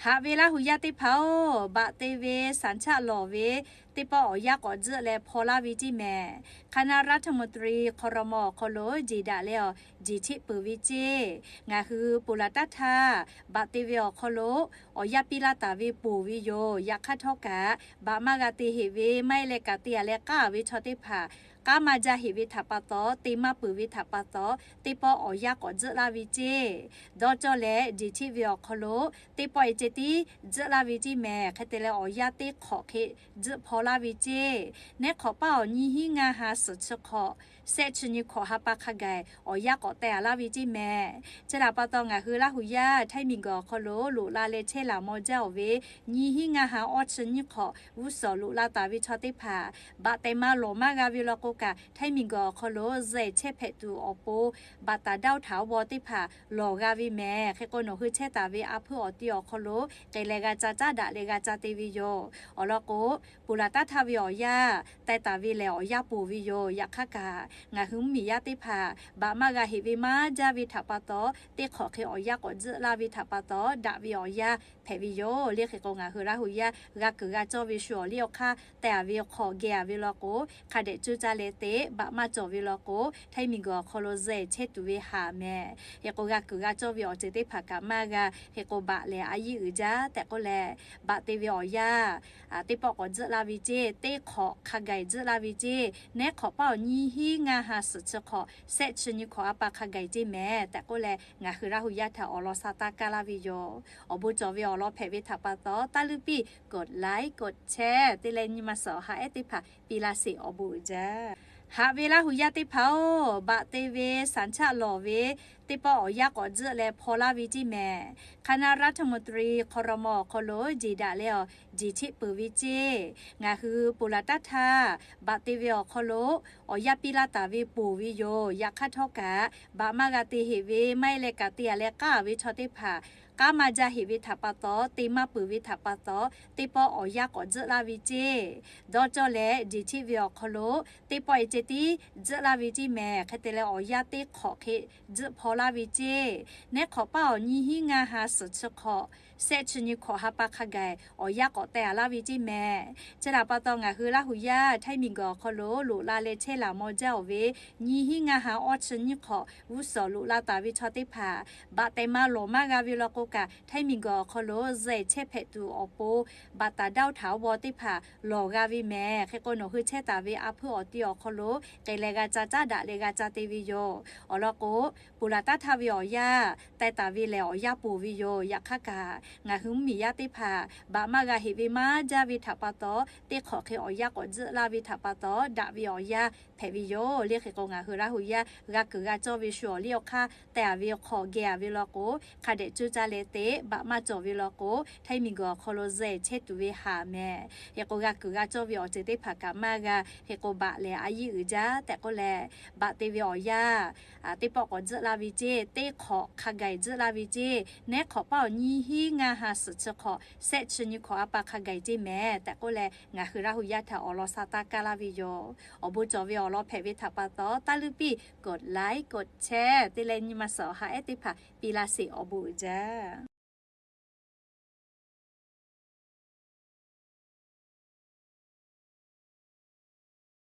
Haꞈ ve Laˇ hu yaˇ teˇ hpaˍ-oˬ, baꞈ te ve สัญชาติ lawˬ ve teˇ pawˆ awˬ yanˇ k'awꞈ tzuhˆ leh hpaw laˇ ve ceˇ mehˍ. คณะรัฐมนตรี ครม. awˬ hk'aw lo jeˬ daꞈ leh awˬ jeˬ cheˆ peuˬ ve ceˇ. Ngaˬ hui ponˬ laˬ taˇ htaˇ, baꞈ te ve awˬ hk'aw lo awˬ yanˇ piˇ laˇ taˍ ve ponˬ ve yoˬ. Yaꞈ hk'aˇ htawˇ kaꞈ, baꞈ maˇ g'a te heꞈ ve, maˇ heˆ leh kaꞈ te-a leh k'aˉ ve chaw teˇ hpaˍ k'aˉ maˇ jaˇ heꞈ ve htaꞈ pa taw, te maˇ peuˬ ve htaꞈ pa taw, teˇ pawˆ awˬ yanˇ k'awꞈ tzuhˆ laˇ ve ceˇ. Dawˇ cawˇ leh jeˬ cheˆ ve awˬ hk'aw lo teˇ pawˆ e ceh tiˉ tzuhˆ laˇ ve ceˇ mehˍ. Hk'e te leh awˬ yanˇ teˇ hk'awꞈ hk'e tzuhˆ hpaw laˇ ve ceˇ. Neˉ hk'awꞈ paˇ awˬ nyiˇ hinˉ ngaˇ ha suhˍ chi hk'awꞈ, sehˆ chi nyi hkawꞈ ha pa hk'a gaˬ awˬ yanˇ k'awꞈ teh-a laˇ ve ceˇ mehˍ. Chi htaꞈ pa taw, ngaˬ hui Laˇ hu yaˇ Htaiˇ miˬguiˬ awˬ hk'aw lo loꞈ la leh chehˇ laˬ maw jaˇ-oˬ ve, nyiˇ hinˉ ngaˇ ha awˇ chi nyiˇ hk'awꞈ g'uˇ suhˍ loꞈ la taˍ ve chaw teˇ hpaˍ, baꞈ tehꞈ maˇ lawˬ maˇ g'a ve law k'o kaꞈ, Htaiˇ miˬguiˬ awˬ hk'aw lo zehˬ chehˇ hpehꞈ tuˬ awˬ pon, baꞈ taˍ daˇ oˇ htaꞈ awˬ baw teˇ hpaˍ lawˬ g'a ve mehˍ. Hk'e k'o, nawˬ hui chehˇ taˍ ve a hpuiˇ awˬ ti awˬ hk'aw lo k'ai leh g'a ca caˉ daꞈ leh g'a ca te ve yoˬ. Awˬ lawn k'o, ponˬ laˬ taˇ htaˇ ve awˬ yanˇ teh taˍ ve lehˬ, awˬ yanˇ ponˬ ve yoˬ. Yaꞈ hk'aˇ kaꞈ, ngaˬ hui mvuhˇmiˬ yaˇ teˇ hpaˍ baꞈ maˇ g'a heꞈ ve maˇ jaˇ ve htaꞈ pa taw, teˇ hk'awꞈ hk'e awˬ yanˇ k'awꞈ tzuhˆ laˇ ve htaꞈ pa taw, daꞈ ve awˬ yanˇ hpehꞈ ve yoˬ le. Hk'e k'o, ngaˬ hui Laˇ hu yaˇ g'a kuiˬ g'a cawˇ ve shu awˬ liˇ awˬ hk'aˇ teh-a ve hk'awꞈ geh-a ve law k'o, hk'a dehꞈ coˇ caˇ leh teꞈ baꞈ maˇ cawˬ ve law k'o, Htaiˇ miˬguiˬ awˬ hk'aw lo zehˬ chehˇ tuˬ ve haꞈ mehˍ. Hk'e k'o, g'a kuiˬ g'a cawˇ ve awˬ ceuˬ teˇ hpaˍ kaꞈ maˇ g'a. Hk'e k'o, baꞈ lehˬ a yiˉ uiˍ jaˇ tehꞈ k'oˆ leh, baꞈ te ve awˬ yanˇ teˇ pawˆ k'awꞈ tzuhˆ laˇ ve ceˇ, teˇ hk'awꞈ hk'a gaˬ tzuhˆ laˇ ve ceˇ, neˉ hk'awꞈ paˇ awˬ nyiˇ hinˉ ngaˇ ha suhˍ chi hk'awꞈ, sehˆ chi nyi hkawꞈ ha pa hk'a gaˬ ceˇ mehˍ tehꞈ k'oˆ leh, ngaˬ hui Laˇ hu yaˇ htaꞈ awˬ lawn sa taˇ kaˇ laˇ ve yoˬ. Awˬ bon cawˬ ve awˬ lawn hpehꞈ ve htaꞈ pa taw, taˇ luˇ piˇ กดไลค์ กดแชร์ te leh nyi ma suhˍ awˬ ha ehˉ teˇ hpaˍ piˇ laˇ sheˍ. Awˬ bon uiˍ jaˇ. Haꞈ ve Laˇ hu yaˇ teˇ hpaˍ-oˬ, baꞈ te ve สัญชาติ lawˬ ve teˇ pawˆ awˬ yanˇ k'awꞈ tzuhˆ leh hpaw laˇ ve ceˇ mehˍ. คณะรัฐมนตรี ครม. awˬ hk'aw lo jeˬ daꞈ leh awˬ jeˬ cheˆ peuˬ ve ceˇ. Ngaˬ hui ponˬ laˬ taˇ htaˇ, baꞈ te ve awˬ hk'aw lo awˬ yanˇ piˇ laˇ taˍ ve ponˬ ve yoˬ. Yaꞈ hk'aˇ htawˇ kaꞈ, baꞈ maˇ g'a te heꞈ ve, maˇ heˆ leh kaꞈ te-a leh k'aˉ ve chaw teˇ hpaˍ k'aˉ maˇ jaˇ heꞈ ve htaꞈ pa taw, te maˇ peuˬ ve htaꞈ pa taw, teˇ pawˆ awˬ yanˇ k'awꞈ tzuhˆ laˇ ve ceˇ. Dawˇ cawˇ leh jeˬ cheˆ ve awˬ hk'aw lo teˇ pawˆ e ceh tiˉ tzuhˆ laˇ ve ceˇ mehˍ. Hk'e te leh awˬ yanˇ teˇ hk'awꞈ hk'e tzuhˆ hpaw laˇ ve ceˇ. Neˉ hk'awꞈ paˇ awˬ nyiˇ hinˉ ngaˇ ha suhˍ chi hk'awꞈ, sehˆ chi nyi hkawꞈ ha pa hk'a gaˬ awˬ yanˇ k'awꞈ teh-a laˇ ve ceˇ mehˍ. Chi htaꞈ pa taw, ngaˬ hui Laˇ hu yaˇ Htaiˇ miˬguiˬ awˬ hk'aw lo loꞈ la leh chehˇ laˬ maw jaˇ-oˬ ve, nyiˇ hinˉ ngaˇ ha awˇ chi nyiˇ hk'awꞈ g'uˇ suhˍ loꞈ la taˍ ve chaw teˇ hpaˍ, baꞈ tehꞈ maˇ lawˬ maˇ g'a ve law k'o kaꞈ, Htaiˇ miˬguiˬ awˬ hk'aw lo zehˬ chehˇ hpehꞈ tuˬ awˬ pon, baꞈ taˍ daˇ oˇ htaꞈ awˬ baw teˇ hpaˍ lawˬ g'a ve mehˍ. Hk'e k'o, nawˬ hui chehˇ taˍ ve a hpuiˇ awˬ ti awˬ hk'aw lo k'ai leh g'a ca caˉ daꞈ leh g'a ca te ve yoˬ. Awˬ lawn k'o, ponˬ laˬ taˇ htaˇ ve awˬ yanˇ teh taˍ ve lehˬ, awˬ yanˇ ponˬ ve yoˬ. Yaꞈ hk'aˇ kaꞈ, ngaˬ hui mvuhˇmiˬ yaˇ teˇ hpaˍ baꞈ maˇ g'a heꞈ ve maˇ jaˇ ve htaꞈ pa taw, teˇ hk'awꞈ hk'e awˬ yanˇ k'awꞈ tzuhˆ laˇ ve htaꞈ pa taw, daꞈ ve awˬ yanˇ hpehꞈ ve yoˬ le. Hk'e k'o, ngaˬ hui Laˇ hu yaˇ g'a kuiˬ g'a cawˇ ve shu awˬ liˇ awˬ hk'aˇ teh-a ve hk'awꞈ geh-a ve law k'o, hk'a dehꞈ coˇ caˇ leh teꞈ baꞈ maˇ cawˬ ve law k'o, Htaiˇ miˬguiˬ awˬ hk'aw lo zehˬ chehˇ tuˬ ve haꞈ mehˍ. Hk'e k'o, g'a kuiˬ g'a cawˇ ve awˬ ceuˬ teˇ hpaˍ kaꞈ maˇ g'a. Hk'e k'o, baꞈ lehˬ a yiˉ uiˍ jaˇ tehꞈ k'oˆ leh, baꞈ te ve awˬ yanˇ teˇ pawˆ k'awꞈ tzuhˆ laˇ ve ceˇ, teˇ hk'awꞈ hk'a gaˬ tzuhˆ laˇ ve ceˇ, neˉ hk'awꞈ paˇ awˬ nyiˇ hinˉ ngaˇ ha suhˍ chi hk'awꞈ, sehˆ chi nyi hkawꞈ ha pa hk'a gaˬ ceˇ mehˍ tehꞈ k'oˆ leh, ngaˬ hui Laˇ hu yaˇ htaꞈ awˬ lawn sa taˇ kaˇ laˇ ve yoˬ. Awˬ bon cawˬ ve awˬ lawn hpehꞈ ve htaꞈ pa taw, taˇ luˇ piˇ กดไลค์ กดแชร์ te leh nyi ma suhˍ awˬ ha ehˉ teˇ hpaˍ piˇ laˇ sheˍ. Awˬ bon uiˍ jaˇ.